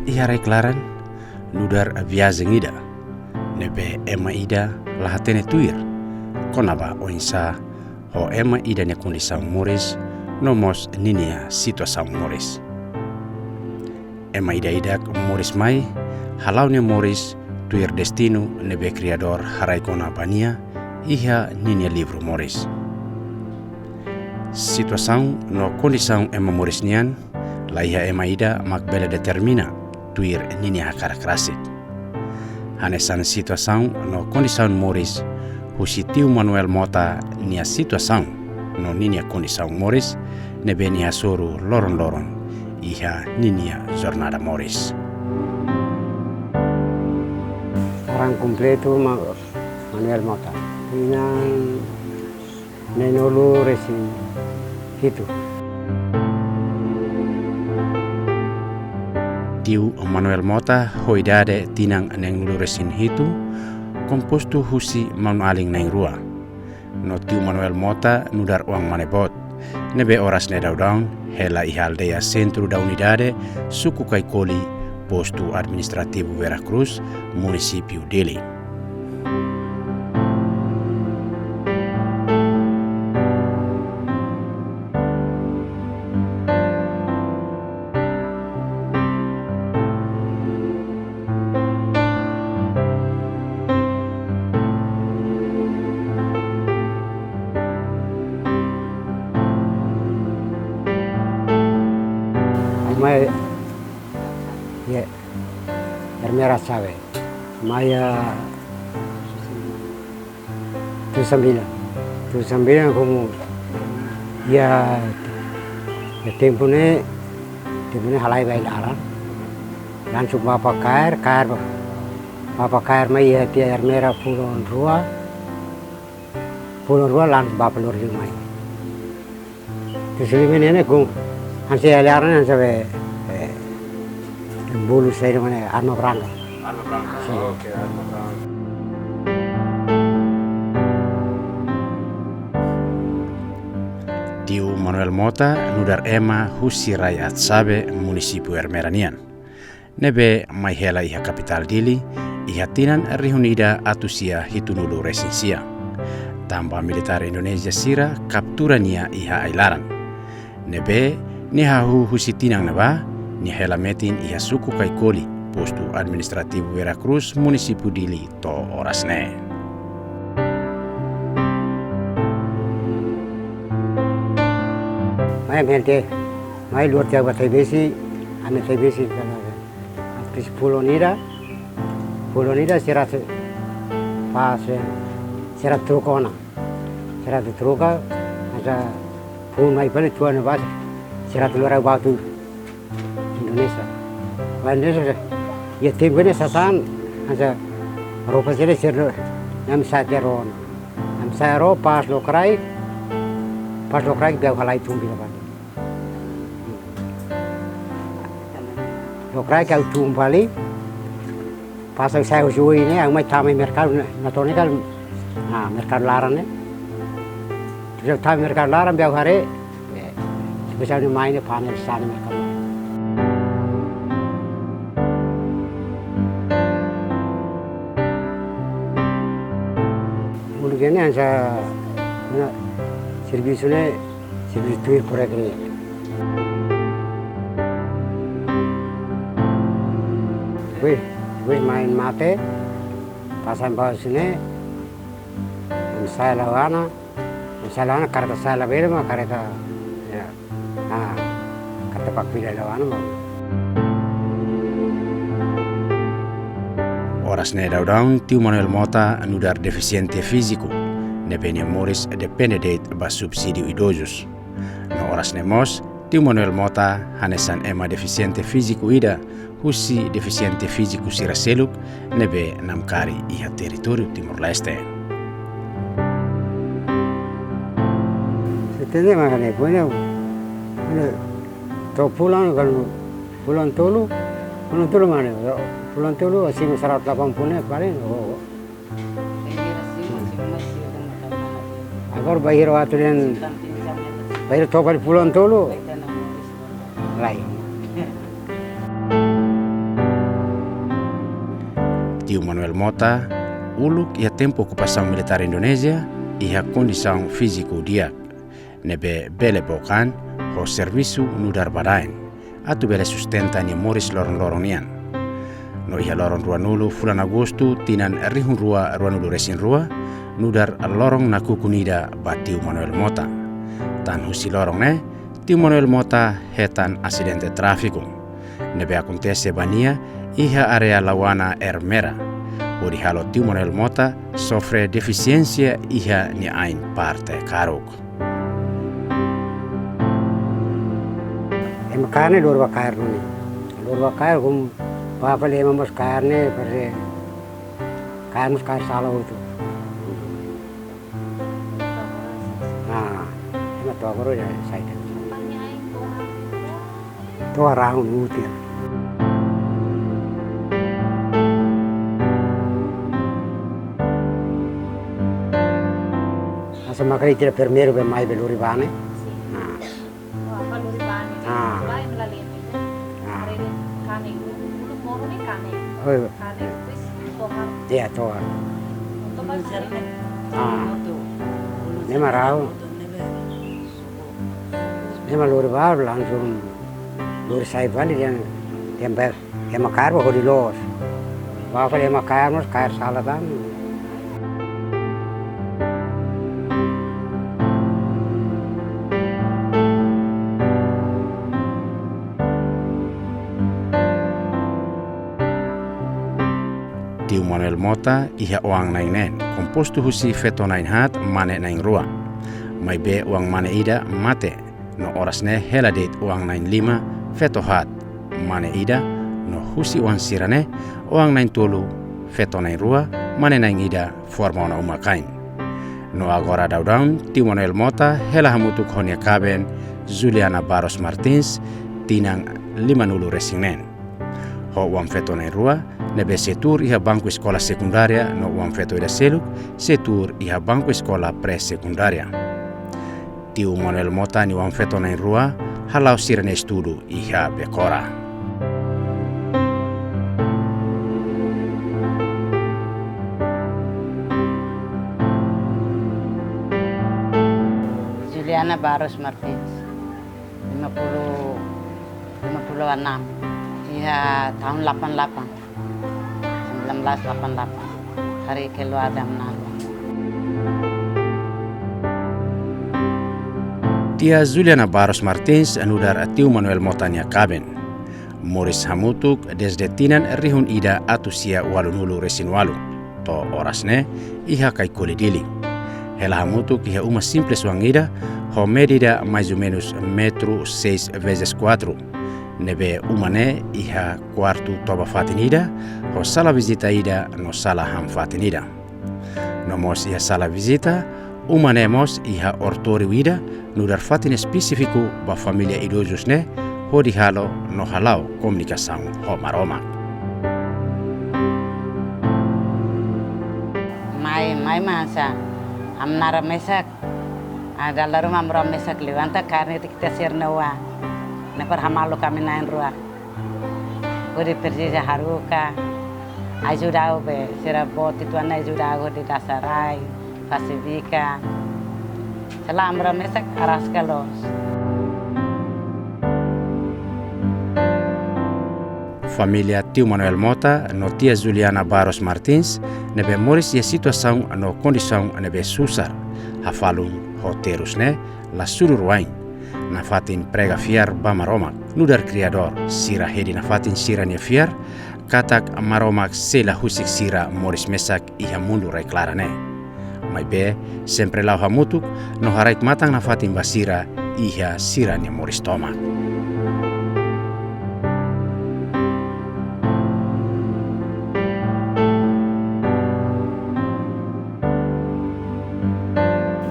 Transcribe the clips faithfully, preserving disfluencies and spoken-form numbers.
Iha rai-klaran, nu'udar viajen ida ne'ebé ema ida la hatene tuir kona-ba oinsá ho ema ida nia kondisaun moris no mós ninia situasaun moris. Ema ida-idak moris mai hala'o nia moris tuir destinu ne'ebé Kriadór haraik ona ba nia iha ninia livru moris. Situasaun no kondisaun ema moris nian, laiha ema ida mak bele determina tuir ninia hakarak rasik. Hanesan situasaun no kondisaun moris husi tiu Manuel Mota nia situasaun no ninia kondisaun moris ne'ebé nia hasoru loron-loron iha ninia jornada moris. Naran kompletu Ma-, Manuel Mota. Tinan neenulu-resin-hitu. Tiu Manuel Mota ho idade tinan neenulu-resin-hitu, kompostu husi maun-alin na'in-rua. No tiu Manuel Mota nu'udar oan mane boot, ne'ebé oras ne'e daudaun hela iha aldeia Centro da Unidade, suku Caicoli, postu administrativu Vera Cruz, munisípiu Dili. Mai, ya, Ermera Xavier. Mai, ah, tujuh sembilan. Tujuh sembilan komu, ya, ya tempu ne'e, tempu ne'e halai ba ai-laran. Langsung bá ba kaer, kaer bá, bá ba kaer mai iha tiha Ermera fulan rua. Fulan rua langsung bá ba lori mai. Tujuh sembilan ne'e ne'e komu, hanesan ai-laran hanesan be, eh, bolu saida mane, arma branka. Arma branka. Sin. Oke, arma branka. Tiu Manuel Mota nu'udar ema husi rai Atsabe, munisípiu Ermera nian, ne'ebé mai hela iha kapitál Dili iha tinan rihun ida atus sia hitunulu-resin-sia, tanba militár Indonézia sira kaptura nia iha ai-laran. Ne'ebé nia hahú husi tinan ne'ebá, nia hela metin iha suku Caicoli, postu administrativu Vera Cruz, munisípiu Dili, to'o oras ne'e. Mai mente, mai luar tiha ba Taibesi, ami Taibesi kana. Antes fulan ida, fulan ida sira atu pas, eh, sira atu troka ona. Sira atu troka, hanesan fulan mai fali tua ne'ebá, sira atu lori ba atu Indonézia. Ba Indonézia, ya tempu ne'e sasán, hanesan roupa sira sira, ami sa'e tiha ró ona. Ami sa'e ró, pas lokraik, pas lokraik, beiu halai tun fila fali. Lokraik ha'u tun fali, pas ha'u sa'e husi oin ne'e, ha'u mai tama iha merkadu ne'e, na tone kal, ah, merkadu laran ne'e. Terus tama merkadu laran, beiu haree, eh, espesiál ne'e mai ne'e panel sira ne'e merkadu laran. Uluk ne'e hanesan, na, servisu ne'e, servisu tuir proyek ne'e. Weh, weh main mate, pas ami bá husi ne'e, ami sa'e la'o ona, ami sa'e la'o ona kareta sa'e labele mak kareta, ya, ah, kareta bak fila la'o ona mak. Oras ne'e daudaun tiu Manuel Mota nu'udar defisiente fíziku, ne'ebé nia moris depende de'it ba subsídiu idozus. No oras ne'e mós, tiu Manuel Mota hanesan ema defisiente fíziku ida husi defisiente fíziku sira seluk ne'ebé namkari iha territóriu Timor-Leste. Se tende maka ne'e, pone, pone, to'o fulan, kalau fulan tolu, fulan tolu mane, fulan tolu, asin seratus delapan puluh ne'e paling, oh, oh. Agora bainhira atu den, bainhira to'o fali fulan tolu. Lae. Tiu Manuel Mota uluk iha tempu okupasaun militár Indonézia iha kondisaun fíziku di'ak, ne'ebé bele book an ho servisu nu'udar badaen, atu bele sustenta nia moris loron-loron nian. No iha loron ruanulu fulan Agostu tinan rihun rua ruanulu resin rua, nu'udar loron nakukun ida ba Tiu Manuel Mota. Tan husi loron ne'e, Tiu Manuel Mota hetan asidente tráfiku ne'ebé akontese ba nia iha área Lauana Ermera, hodi halo Tiu Manuel Mota sofre defisiénsia iha nia ain parte karuk. Ema kaer ne'e lori bá kaer duni. Lori bá kaer, kum, bá fali ema mós kaer ne'e, parese kaer mós kaer sala hotu. Ah, ema to'o agora ya sai. To'o arahun utin. Asa maka ita primeiru be mai be lori bá ne'e. Ah. Oh, apa lori bá ne'e? Ah. Bá ema la lembra, né? Ah. Haree kane, uluk moru ne'e kane. Oh, iya. Kane, terus tohar. Iya, tohar. Tohar sini. Ah. Ne'e mak rau. Ne'e mak lori bá langsung lori sai fali dehan, dehan bá ema kaer bá hodi loos. Bá fali ema kaer mós kaer sala tan. Tiu Manuel Mota iha oan na'in neen, kompostu husi feto na'in haat, mane na'in rua. Maibé oan mane ida mate, no oras ne'e hela de'it oan na'in lima, feto haat, mane ida, no husi oan sira-ne'e, oan na'in tolu, feto na'in rua, mane na'in ida, forma ona uma-kain. No agora daudaun, Tiu Manuel Mota hela hamutuk ho nia kaben, Juliana Barros Martins, tinan limanulu resin neen. Ho oan feto na'in rua, ne'ebé sei tuur iha banku eskola sekundária, no oan feto ida seluk, sei tuur iha banku eskola pré-sekundária. Tiu Manuel Mota nia oan feto na'in rua hala'o sira-nia estudu iha Becora. Juliana Barros Martins, lima puluh, lima puluh enam, iha tahun delapan delapan. Sembilan belas delapan delapan, hari keluar Damnal. Tia Juliana Barros Martins nu'udar Tiu Manuel Mota nia kaben. Moris hamutuk dezde tinan rihun ida atus sia ualunulu resin ualu, to'o oras ne'e iha Kaikoli, Dili. Hela hamutuk iha uma simples oan ida, ho medida mais ou menos metru seis vezes quatro. Ne'ebé uma ne'e iha kuartu toba fatin ida, ho sala vizita ida no sala han fatin ida. No mós iha sala vizita, uma ne'e mós iha oratóriu ida, nu'udar fatin espesífiku ba família idozus ne'e, hodi halo no hala'o komunikasaun ho Maromak. Mai, mai masa, ami na'in-rua mesak, ah, dala ruma ami na'in-rua mesak levanta karne ita sira-nia oan. Ne'e para hamaluk ami na'in-rua. Hodi presiza haruka, ajuda ha'u be, sira boot uitoan ajuda ha'u hodi dasa rai, fase bikan. Selalu ami na'in-rua mesak araska loos. Família Tiu Manuel Mota no Tia Juliana Barros Martins, ne'ebé moris iha situasaun no kondisaun ne'ebé susar, hafalu ho terus ne'e, la suru-ruain, nafatin prega fiar ba Maromak, nu'udar Kriadór, sira hedi nafatin sira-nia fiar, katak Maromak sei la husik sira moris mesak iha mundu rai-klaran ne'e. Maibé, sempre la'o hamutuk, no haraik matan nafatin ba sira iha sira-nia moris tomak.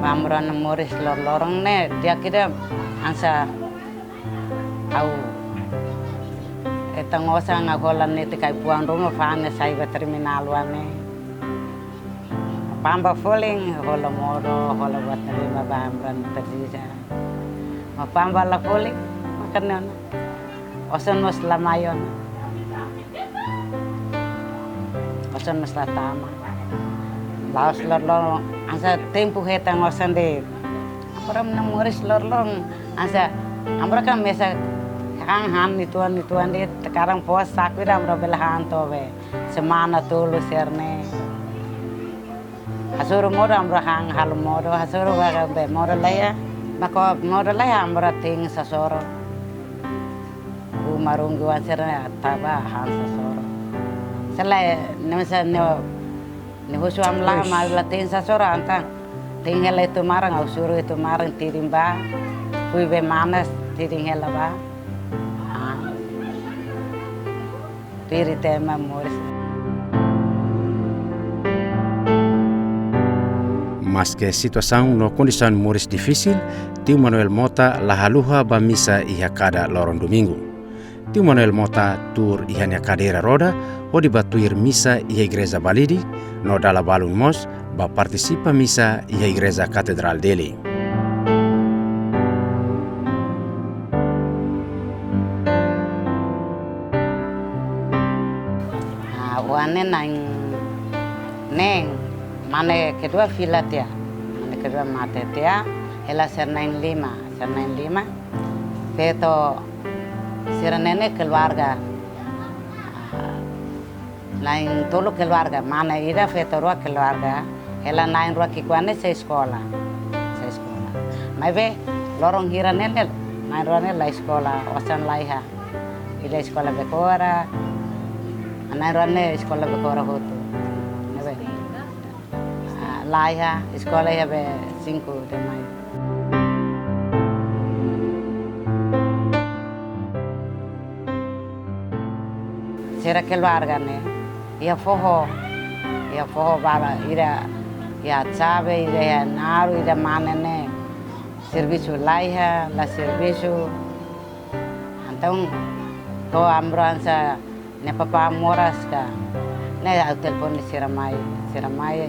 Ba ami rua-nia moris loroloron ne'e, di'ak ida hanesan ha'u hetan osan ha'u hola netik ai-fuan ruma fa'an ne'e sai ba terminál oan ne'e. Pamba folin hola modo, hola buat ruma ba ami rua-nia presiza. Maibé pamba la folin, maka ne'e ona. Osan mós la mai ona. Osan mesak tama. La'ós loroloron, hanesan tempu hetan osan de'it. Agora mina moris loroloron, hanesan, agora kan mesak han-han uitoan uitoan de'it, sekarang fó saku ida agora bele han to'o be semana tolu sira-ne'e. Hasoru modo agora han halo modo, hasoru ba be modo laiha, maka modo laiha agora tein sasoro. Uma runggu wan sira-ne'e tama han sasoro. Selae, ne'e mesak ne'e, ne'e husu ami la, Uish. Maibé la tein sasoro entaun. Tein hela iha tumaran, ha'u soru iha tumaran tidin ba. Fui be manas tidin hela ba. Ah. Tuir ita ema moris. Maske situasaun no kondisaun moris difisil, Tiu Manuel Mota la haluha bá misa iha kada loron domingu. Tiu Manuel Mota tuur iha nia kadeira roda, hodi bá tuir misa iha Igreja Balide, no dala balun mós bá partisipa misa iha Igreja Katedrál Dili. Ah, oan ne'e na'in neen, mane kedua fila tiha, mane kedua mate tiha, hela sira na'in lima, sira na'in lima. Feto sira-ne'e ne'e keluarga. Ah, na'in tolu keluarga, mane ida feto rua keluarga. Hela na'in rua ki'ikoan ne'e sei eskola. Sei eskola. Maibé loron hira ne'e ne'e, na'in rua ne'e la eskola, osan laiha. Ida eskola Becora, na'in rua ne'e eskola Becora hotu. Ne'ebé. Ah, laiha, eskola iha be cinco de maio. Sira keluarga ne'e, iha foho, iha foho bala, ida iha Xave, ida iha Naru, ida mane ne'e servisu laiha, la servisu. Entaun, to'o ami-rua hanesan nia papá moras ka. Ne'e ha'u telefone sira mai, sira mai.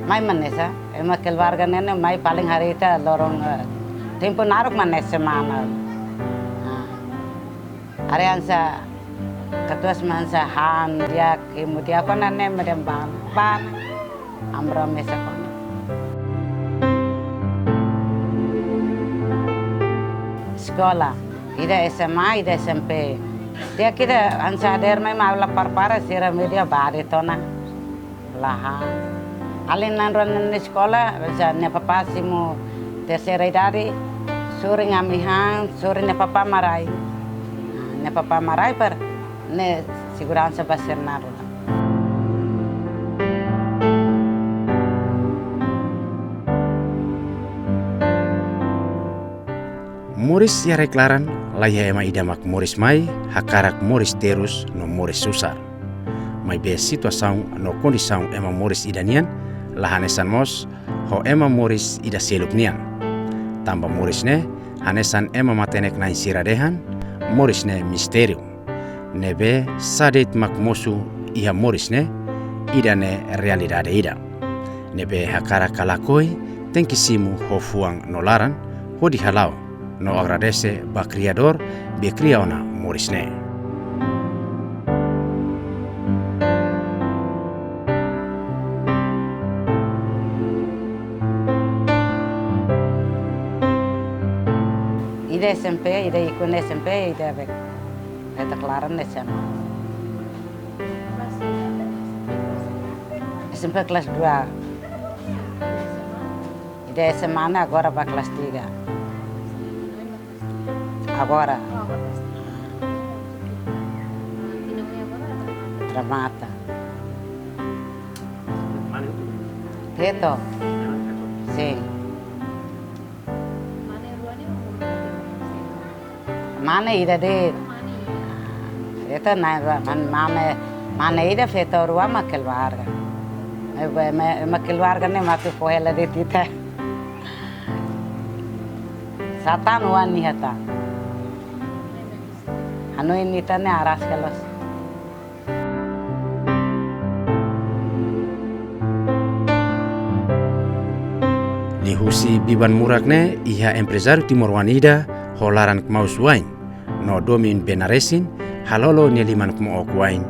Mai manesa, ema keluarga ne'e ne'e mai paling haree ita loron, eh, tempu naruk manesa mana. Ah. Haree hanesan katuas mai hanesan han di'ak, hemu di'ak ona ne'e meden bana. Bana. Ami-rua mesak ona. Eskola, ida S M A, ida S M P. Di'ak ida hanesan hadeer mai mak la prepara sira média ba de'it ona. Lae. Alin na'in rua ne'e eskola, hanesan nia papá simu terseira idade, sorin ami han, sorin nia papá mak rai. Ah, nia papá mak rai para ne'e seguransa ba sira na'in rua. Moris iha rai-klaran, laiha ema ida mak moris mai hakarak moris terus no moris susar. Maibé situasaun no kondisaun ema moris ida nian la hanesan mós ho ema moris ida seluk nian. Tanba moris ne'e hanesan ema matenek-na'in sira dehan, moris ne'e mistériu. Ne'ebé saida de'it mak mosu iha moris ne'e, ida-ne'e realidade ida. Ne'ebé hakarak ka lakohi, tenke simu ho fuan no laran, hodi hala'o no agradese ba Kriadór be kria ona moris ne'e. Ida S M P, ida ikus ne'e S M P, ida be, ida klaran ne'e S M A. S M P kelas dua. Ida S M A ne'e agora ba kelas tiga. Agora. Remata. Feto. Sin. Mane ida de'it. Feto na'in rua, man-, mane, mane ida feto rua mak keluarga. Ema, ema, ema keluarga ne'e matu fó hela de'it ita. Satan wan ni hata. Hanoin ita ne'e araska loos. Liuhusi biban murak ne'e iha emprezáriu timoroan ida ho laran kmaus-wa'in no domin bee-naresin halolo nia liman kmook-wa'in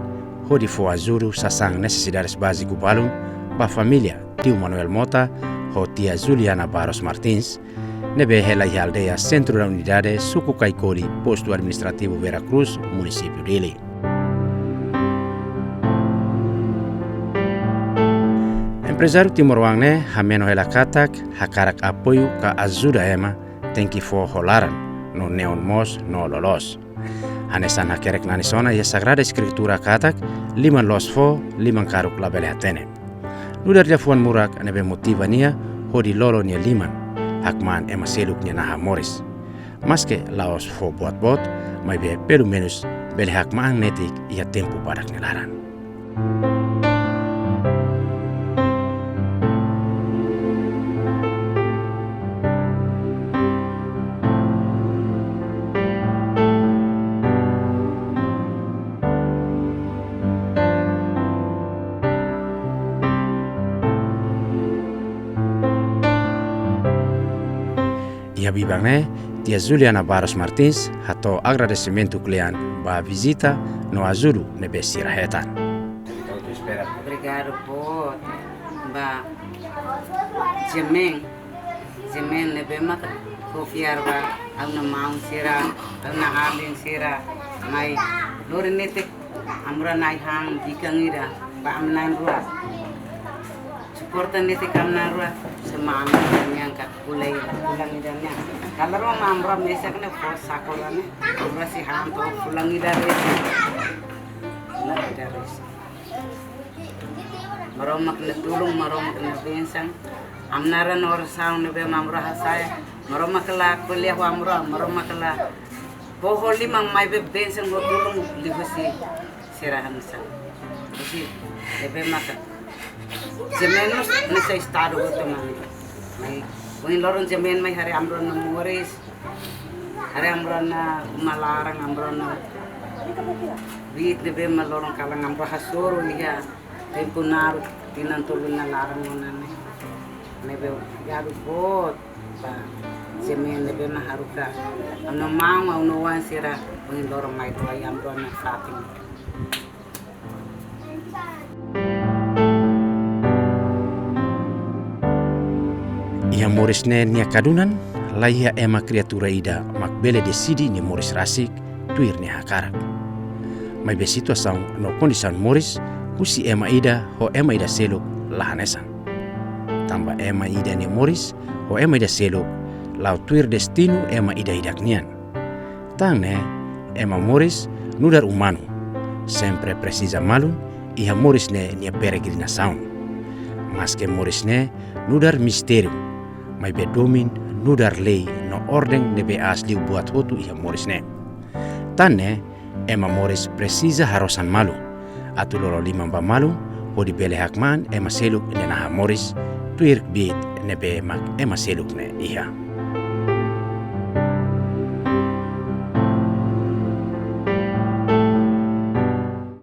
hodi fó ajuda sasán nesesidades báziku balun ba família tiu Manuel Mota ho tia Juliana Barros Martins, ne'ebé hela iha aldeia Centro da Unidade, suku Caicoli, postu administrativu Vera Cruz, munisípiu Dili. Emprezáriu timoroan ne'e hameno hela katak hakarak apoiu ka ajuda ema tenke fó ho laran, no neon mós no loloos. Hanesan hakerek nanis ona iha Sagrada Eskritura katak: "Liman loos fó, liman karuk labele hatene." Nu'udar liafuan murak ne'ebé motiva nia hodi lolo nia liman hakmaan ema seluk nia naha moris. Maske la'ós fó boot-boot, maibé pelumenus bele hakmaan netik iha tempu badak nia laran. Iha biban ne'e, tia Juliana Barros Martins hato'o agradesimentu kle'an ba vizita no ajuda ne'ebé sira hetan. Obrigadu boot ba Jemen. Jemen ne'ebé maka konfia ba ha'u-nia maun sira, ha'u-nia alin sira, mai lori netik amrua na'in-han bikan ida ba ami na'in-rua. Suporta netik ami na'in-rua, sema ami nian ka kulai, kulang ida nian. Kalau rua mak amrua mesak ne'e fó sakola ne'e, amrua sei han to'o kulang ida resin. Kulang ida resin. Maromak nia tulun, Maromak nia bensaun. Ami na'in-rua nia orasaun ne'ebé mak amrua hasa'e, Maromak la ko'alia ho amrua, Maromak la fó ho liman, maibé bensaun ho tulun liuhusi sira hanesan. Husi ne'ebé maka Jemen ne'e sai estadu hotu mai. Mai, ohin loron Jemen mai haree amrua nia moris, haree amrua nia uma laran, amrua nia biit ne'ebé mak loron kalan amrua hasoru iha tempu naruk tinan tolu nia laran ona ne'e. Ne'ebé obrigadu boot ba Jemen ne'ebé mak haruka ha'u-nia maun, ha'u-nia oan sira ohin loron mai to'o iha amrua nia fatin. Iha moris ne'e nia kadunan, laiha ema kriatura ida mak bele deside nia moris rasik tuir nia hakarak. Maibé situasaun no kondisaun moris husi ema ida ho ema ida seluk la hanesan. Tanba ema ida nia moris ho ema ida seluk la'o tuir destinu ema ida-idak nian. Tan ne'e, ema moris nu'udar umanu, sempre presiza malu iha moris ne'e nia peregrinasaun. Maske moris ne'e nu'udar mistériu, maibé domin nu'udar lei no orden ne'ebé aas liu buat hotu iha moris ne'e. Tan ne'e, ema moris presiza harosan malu, atu lolo liman ba malu, hodi bele hakmaan ema seluk nia naha moris, tuir biit ne'ebé mak ema seluk ne'e iha.